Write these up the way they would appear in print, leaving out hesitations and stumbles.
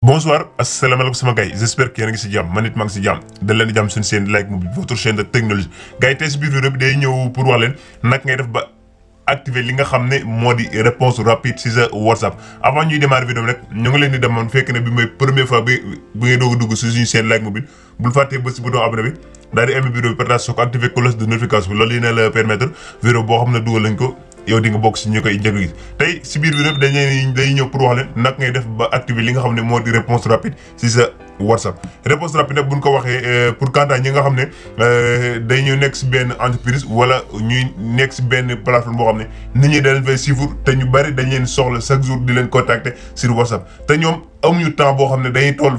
Bonsoir, asalaamaaleykum sama gars yi j'espère que yéen a ngi si jàmm man it maa ngi si jàmm da leen di jàmm suñu seen like mobile votre chaîne de technologie gars yi tey si biir vidéo bi day ñëw pour wax leen nag ngay def ba activer li nga xam ne moo di réponse rapide si sa WhatsApp. Avant ñuy démarrer vidéo bi nag ñu ngi leen di demoon fekk ne bi mooy première fois bi ngay doog a dugg si suñu seen like mobile bul fàttee ba si bouton abonné bi daal di aimer vidéo bi partage soo ko activer cloche de notification bi loolu yi ne la permettre vidéo boo xam ne dugal lañ ko yow di nga bokk si ñu koy njëkk gis tey si biir vidéo bi dañuy ñëw pour wax leen nag ngay def ba activer li nga xam ne moo di réponse rapide si sa WhatsApp. Réponse rapide nag buñ ko waxee pour kantaa ñi nga xam ne dañu nekk si benn entreprise wala ñuy nekk si benn plateforme boo xam ne nit ñi dañ fay suivre te ñu bari dañ leen soxla chaque jour di leen contacter sur WhatsApp te ñoom amuñu temps boo xam ne dañuy toll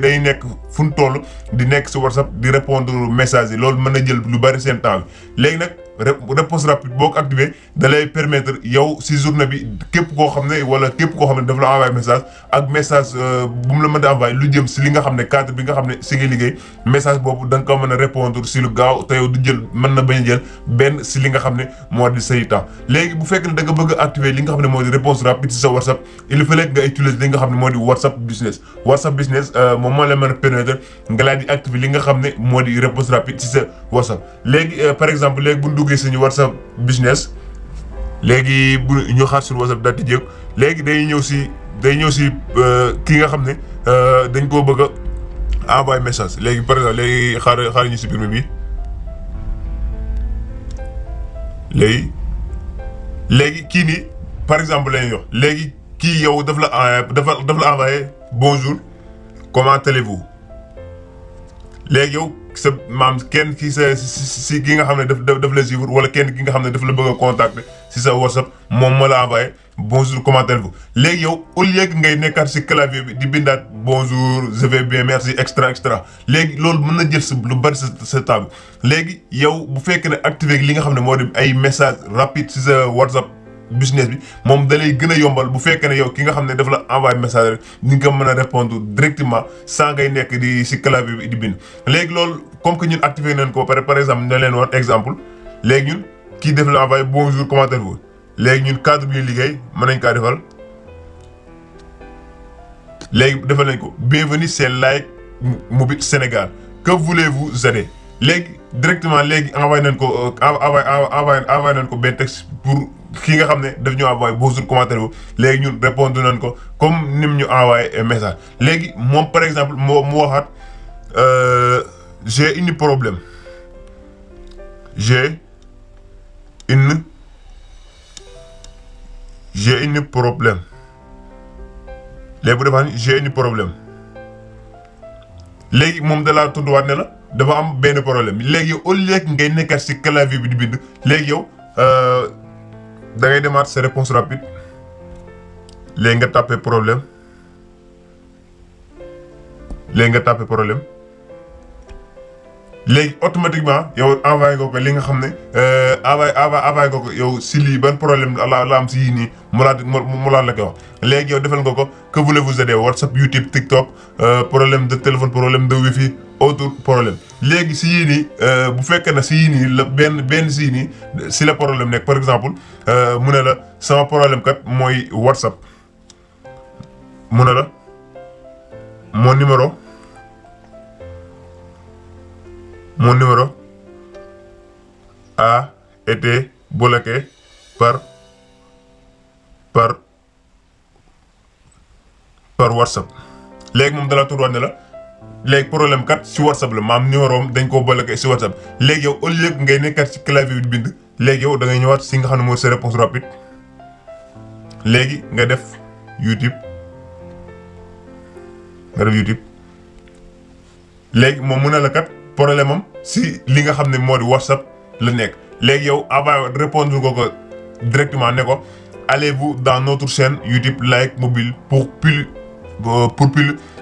day nekk fu ñu toll di nekk si WhatsApp di répondre message yi loolu mën na jël lu bari seen temps bi léegi nag réponse rapide boo ko activé da lay permettre yow si journée bi képp koo xam ne wala képp koo xam ne dafa la envoyé message ak message bu mu la mën a envoyé lu jëm si li nga xam ne cadre bi nga xam ne si nga liggéey message boobu da nga ko mën a répondre si lu gaaw te yow du jël mën na bañ a jël benn si li nga xam ne moo di say temps. Léegi bu fekkee ne da nga bëgg a activer li nga xam ne moo di réponse rapide si sa WhatsApp il fallait nga utiliser li nga xam ne moo di WhatsApp business. WhatsApp business moom moo la mën a permettre nga laa di activer li nga xam ne moo di réponse rapide si sa WhatsApp. Léegi par exemple léegi bu ñu duggee suñu WhatsApp business léegi bu ñu xaar sur WhatsApp daal di jéeg léegi day ñëw si kii nga xam ne dañ koo bëgg a envoyer message léegi par exemple léegi xaar ñu supprimer bi léegi kii nii par exemple lañuy wax léegi kii yow daf la envoyé bonjour comment allez-vous léegi yow sa maam kenn kii sa si ki nga xam ne daf la suivre wala kenn ki nga xam ne daf la bëgg a contacter si sa WhatsApp moom moo la envoyé bonjour comment allez-vous léegi yow au lieu que ngay nekkaat si clavier bi di bindaat bonjour je vais bien merci extra léegi loolu mën na jël sa lu bari sa temps bi léegi yow bu fekkee ne activé li nga xam ne moo di ay message rapide si sa WhatsApp business bi moom da lay gën a yombal bu fekkee ne yow ki nga xam ne dafa la envoyé message rek ni nga mën a répondre directement sans ngay nekk di si clavier bi di bind. léegi loolu comme que ñun activé nañ ko par exemple ne leen woon exemple léegi ñun kii def la envoyé bonjour comment allez-vous léegi ñun cadre bi liggéey mën nañ kaa defal léegi defal nañ ko bienvenue c'est Like Mobile Sénégal que voulez-vous aider léegi directement léegi envoyé nañ ko envoyé nañ ko benn texte pour ki nga xam ne daf ñu envoyé bonjour comment allez-vous léegi ñun répondre nañ ko comme ni mu ñu envoyé message léegi moom par exemple mu waxaat j'ai un problème j'ai un problème léegi bu defaa ni j'ai un problème léegi moom da laa tudduwaat ne la dafa am benn problème léegi yow au lieu que ngay nekkat si clavier bi di bind léegi yow da ngay demaat sa réponse rapide léegi nga tapé problème léegi automatiquement yow envoyé nga ko li nga xam ne envoyé nga ko yow si lii ban problème la am si yii nii mu laat la koy wax léegi yow defal nga ko que voulez-vous aider WhatsApp YouTube TikTok problème de téléphone problème de wifi autre problème léegi si yii nii bu fekkee na si yii nii la benn si yii nii si la problème nekk par exemple mu ne la sama problème kat mooy WhatsApp mu ne la mon numéro a été bloqué par WhatsApp léegi moom dala turwaat ne la léegi problème kat si WhatsApp la maam numéro am dañ koo bloqué si WhatsApp léegi yow au lieu que ngay nekkat si clavier bi bind léegi yow da ngay ñëwaat si nga xam ne mooy sa réponse rapide léegi nga def YouTube léegi moom mu ne la kat problème am si li nga xam ne moo di WhatsApp la nekk léegi yow envoyé répondre ko directement ne ko allez-vous dans notre chaîne YouTube Like Mobile pour plus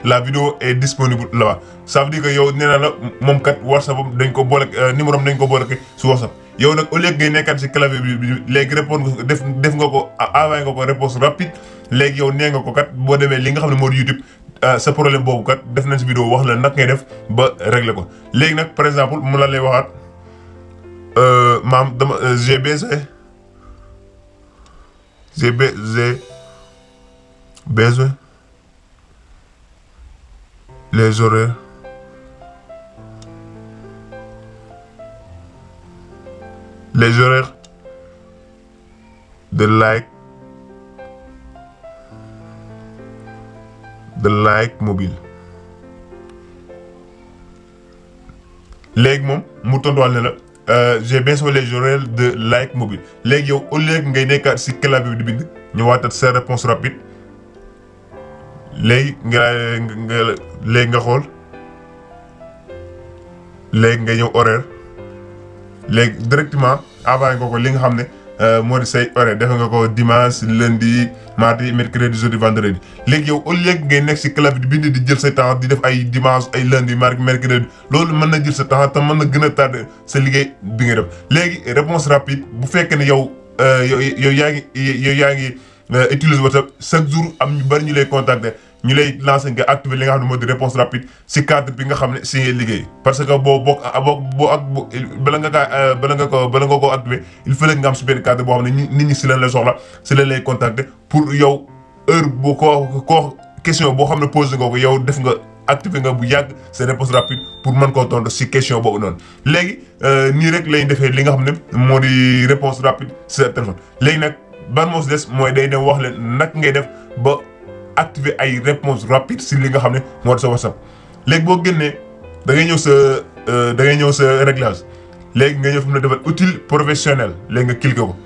la vidéo est disponible là-bas ça veut dire que yow nee na la moom kat WhatsApp am dañ ko boole numéro am dañ ko boole si WhatsApp yow nag au lieu que ngay nekkat si clavier bi léegi répondre ko def nga ko envoyé nga ko réponse rapide léegi yow nee nga ko kat boo demee li nga xam ne moo di YouTube sa problème boobu kat def nañ si vidéo wax la nag ngay def ba régler ko léegi nag par exemple mu la lay waxaat maam dama j'ai besoin les horaires de like mobile. léegi moom mu tontuwaat ne la j'ai bien sûr les horaires de like mobile. léegi yow au lieu ngay nekkaat si clavier bi di bind ñëwaatat sa réponse rapide léegi nga xool léegi nga ñëw horaire léegi directement envoyé nga ko li nga xam ne moo di say horaire defe nga ko dimanche lundi mardi mercredi jeudi vendredi. léegi yow au lieu ngay nekk si clavier di bind di jël sa temps di def ay dimanche ay lundi mardi mercredi loolu mën na jël sa temps te mën na gën a tardé sa liggéey bi nga def. léegi réponse rapide bu fekkee ne yow yaa ngi utiliser WhatsApp chaque jour am ñu bari ñu lay contacter ñu lay lancer nga activer li nga xam ne moo di réponse rapide si cadre bi nga xam ne si ngay liggéey. parce que bala nga ko activer il faut nga am si benn cadre boo xam ne nit ñi si leen lay soxla si leen lay contacter pour yow heure boo ko question boo xam ne posé nga ko yow def nga activer nga bu yàgg sa réponse rapide pour mën koo tontu si question boobu noonu. léegi nii rek lañ defee li nga xam ne moo di réponse rapide si sa téléphone. léegi nag ban moo si des mooy day dem wax leen nag ngay def ba activer ay réponse rapide si li nga xam ne moo di sa WhatsApp. léegi boo génnee da ngay ñëw sa réglage léegi nga ñëw fi mu ne defal outil professionnel léegi nga cliquer ko.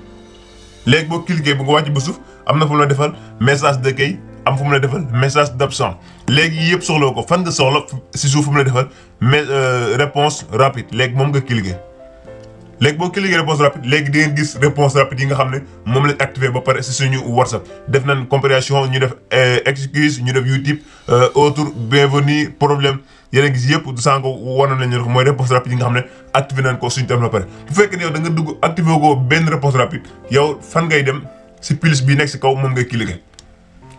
léegi boo cliquer bu nga wàcc ba suuf am na fu mu la defal message d'accueil am fu mu la defal message d'absent. léegi yëpp soxla ko fan nga soxla si suuf fu mu la defal réponse rapide léegi moom nga cliquer. léegi boo cliquer réponse rapide léegi di ngeen gis réponse rapide yi nga xam ne moom lañ activé ba pare si suñu WhatsApp. def nañ compréhension ñu def excuse ñu def YouTube autre bienvenue problème yéen a gis yëpp sànq wanoon nañu ko mooy réponse rapide yi nga xam ne activé nañ ko suñu téléphone ba pare. bu fekkee ne yow da nga dugg activé ko benn réponse rapide yow fan ngay dem si plus bi nekk si kaw moom ngay cliquer.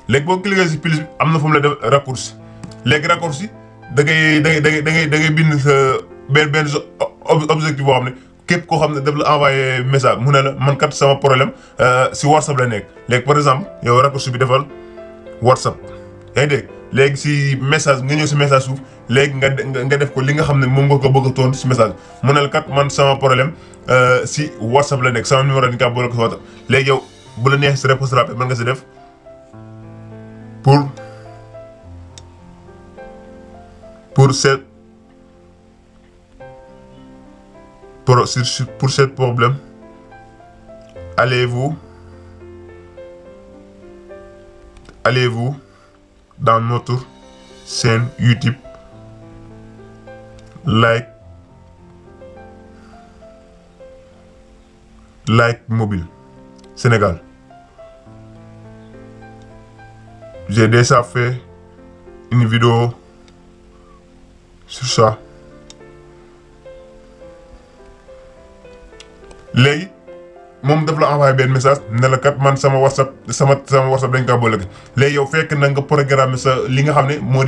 léegi boo cliquer si plus bi am na fu mu la def raccourci léegi raccourci da ngay bind sa benn objectif boo xam ne. képp koo xam ne daf la envoyé message mu ne la man kat sama problème si WhatsApp la nekk léegi par exemple yow raccourci bi defal WhatsApp yaa ngi dégg léegi si message nga ñëw si message suuf léegi nga def ko li nga xam ne moom nga ko bëgg a tontu si message mu ne la kat man sama problème si WhatsApp la nekk sama numéro dañu kaa boole ko si WhatsApp. léegi yow bu la neex si réponse rapide mën nga si def pour ce problème allez-vous dans notre chaîne YouTube like mobile Sénégal. J'ai déjà fait une vidéo sur ça. léegi moom daf la envoyé benn message ne la kat man sama WhatsApp dañ kaa boole. léegi yow fekk na nga programme sa li nga xam ne moo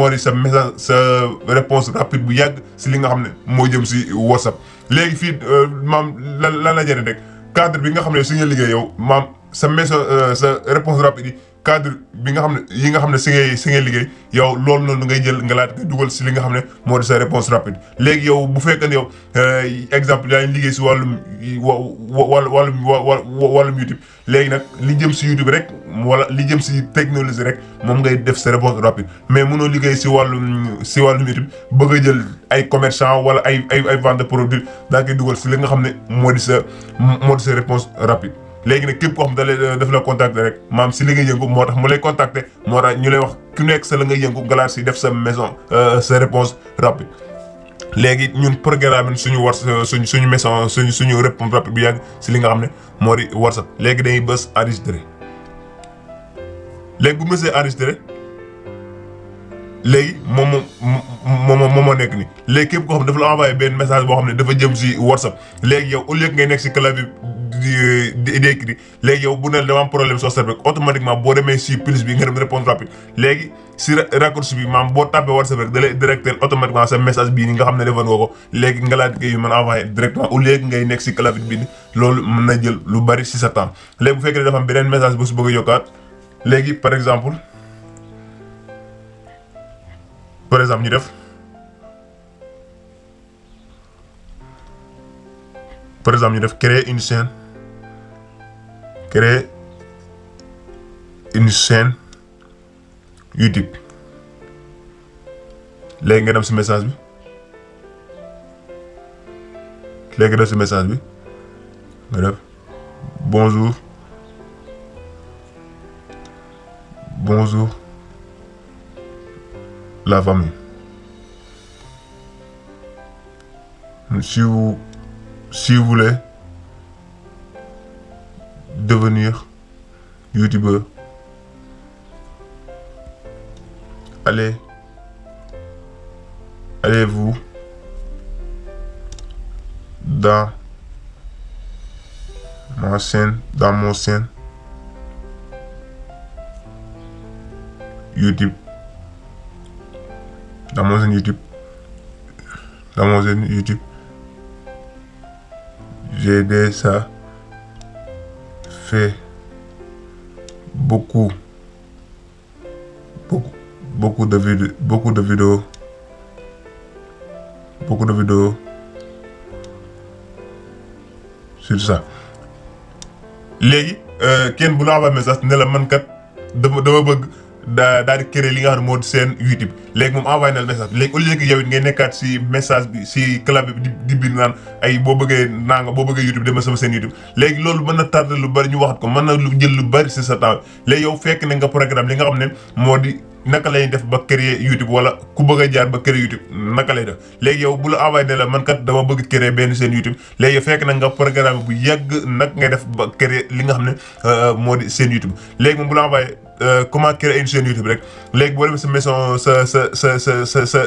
di sa message sa réponse rapide bu yàgg si li nga xam ne moo jëm si WhatsApp. léegi fii maam lan la jëriñ rek cadre bi nga xam ne su nga liggéey yow maam sa message sa réponse rapide yi cadre bi nga xam ne yi nga xam ne si ngay liggéey yow loolu noonu ngay jël nga laat nga dugal si li nga xam ne moo di sa réponse rapide. léegi yow bu fekkee ne yow exemple yaa ngi liggéey si wàllum YouTube léegi nag li jëm si YouTube rek wala li jëm si technologie rek moom ngay def sa réponse rapide mais mënoo liggéey si wàllum YouTube bëgg a jël ay commerçant wala ay vente de produit daa koy dugal si li nga xam ne moo di sa réponse rapide. léegi nag képp koo xam daf la contacter rek maam si li nga yëngu moo tax mu lay contacter moo tax ñu lay wax ku nekk sa la nga yëngu galaat si def sa sa réponse rapide. léegi ñun programme suñu réponse rapide bu yàgg si li nga xam ne moo di WhatsApp. léegi dañuy bës enregistré léegi bu mu mësee enregistré léegi moom moo nekk nii. léegi képp koo xam dafa la envoyé benn message boo xam ne dafa jëm si WhatsApp léegi yow au lieu ngay nekk si clavier di écrit léegi yow bu ne dama am problème soo rek automatiquement boo demee si plus bi nga dem réponse rapide léegi si raccourci bi maam boo tapé WhatsApp rek da lay directeur automatiquement sa message bii ni nga xam ne defoon nga ko léegi nga laaj koy mën a envoyé directement au lieu ngay nekk si clavier bi loolu mën na jël lu bari si sa temps. léegi bu fekkee dafa am beneen message bu si bëgg a yokkaat léegi par exemple par exemple ñu def créer une chaîne YouTube. léegi nga dem ci message bi nga def bonjour la famille. Si vous voulez devenir youtubeur, allez-vous dans mon chaîne YouTube. J'ai déjà fait beaucoup de vidéos sur ça. léegi kenn bu la envoyé message ne la man kat dama bëgg daal di créer li nga xam ne moo di seen YouTube. léegi moom envoyé na la message léegi au lieu que yow it ngay nekkaat si message bi si clavier bi di bind naan ay boo bëggee YouTube demal sama seen YouTube. léegi loolu mën na tardé lu bari ñu waxat ko mën na jël lu bari si sa temps léegi yow fekk na nga programme li nga xam ne moo di naka lay def ba créer YouTube wala ku bëgg a jaar ba créer YouTube naka lay def. léegi yow bu la envoyé ne la man kat dama bëgg créer benn seen YouTube léegi yow fekk na nga programme bu yàgg nag ngay def ba créer li nga xam ne moo di seen YouTube. léegi moom bu la envoyé comment créer une chaîne YouTube rek léegi boo demee sa maison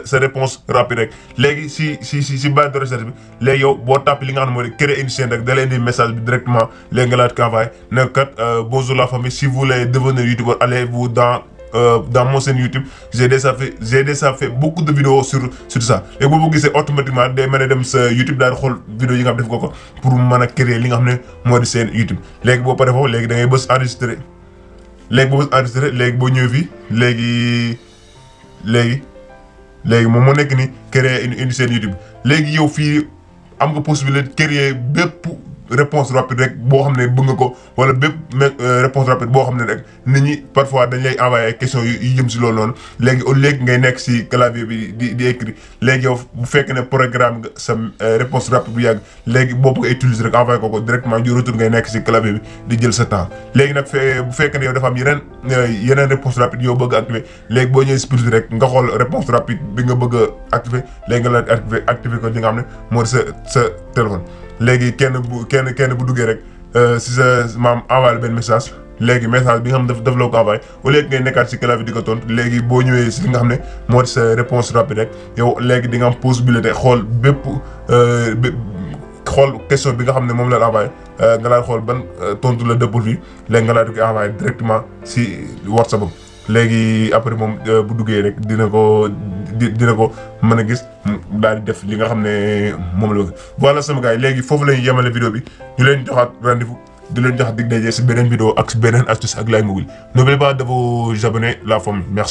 sa réponse rapide rek léegi si barre de recherche bi léegi yow boo tapé li nga xam ne moo di créer une chaîne rek da lay indi message bi directement léegi nga laat ko envoyé ne kat bonjour la famille, si vous voulez devenir youtubeur, allez-vous dans mon chaîne YouTube. J'ai déjà fait beaucoup de vidéos sur ça. Et boo ko gisee automatiquement day mën a dem sa YouTube daal di xool vidéo yi nga xam def ko pour mën a créer li nga xam ne moo di seen YouTube. léegi boo paree foofu léegi da ngay bës enregistrer léegi boo ñëwee fii léegi moom moo nekk ni créer une chaîne YouTube. léegi yow fii am nga possibilité créer bépp réponse rapide rek boo xam ne bëgg nga ko wala bépp réponse rapide boo xam ne rek nit ñi parfois dañ lay envoyé ay questions yu jëm si loolu noonu. léegi au lieu ngay nekk si clavier bi di écrit léegi yow bu fekkee ne programme nga sa réponse rapide bu yàgg léegi boo bëgg a utiliser rek envoyé ko directement du retour ngay nekk si clavier bi di jël sa temps. léegi nag bu fekkee ne yow dafa am yeneen réponse rapide yow bëgg a activer léegi boo ñëwee si plus rek nga xool réponse rapide bi nga bëgg a activer léegi nga la activer ko li nga xam ne moo di sa téléphone. léegi kenn bu duggee rek si sa maam envoyé benn message léegi message bi nga xam ne daf la ko envoyé au lieu que ngay nekkaat si clavier di ko tontu léegi boo ñëwee si li nga xam ne moo di sa réponse rapide rek yow léegi di nga am possibilité xool xool question bi nga xam ne moom la envoyé nga laal xool ban tontu la dëppul fii léegi nga laal di ko envoyé directement si WhatsApp am. léegi après moom bu duggee rek dina ko mën a gis daal di def li nga xam ne moom la. voilà sama gars yi léegi foofu la ñuy yemale vidéo bi ñu leen joxaat rendez-vous di leen joxaat dig daje si beneen vidéo ak si beneen astuce ak Laye Mobile. N'oubliez pas de vous abonner la famille. Merci.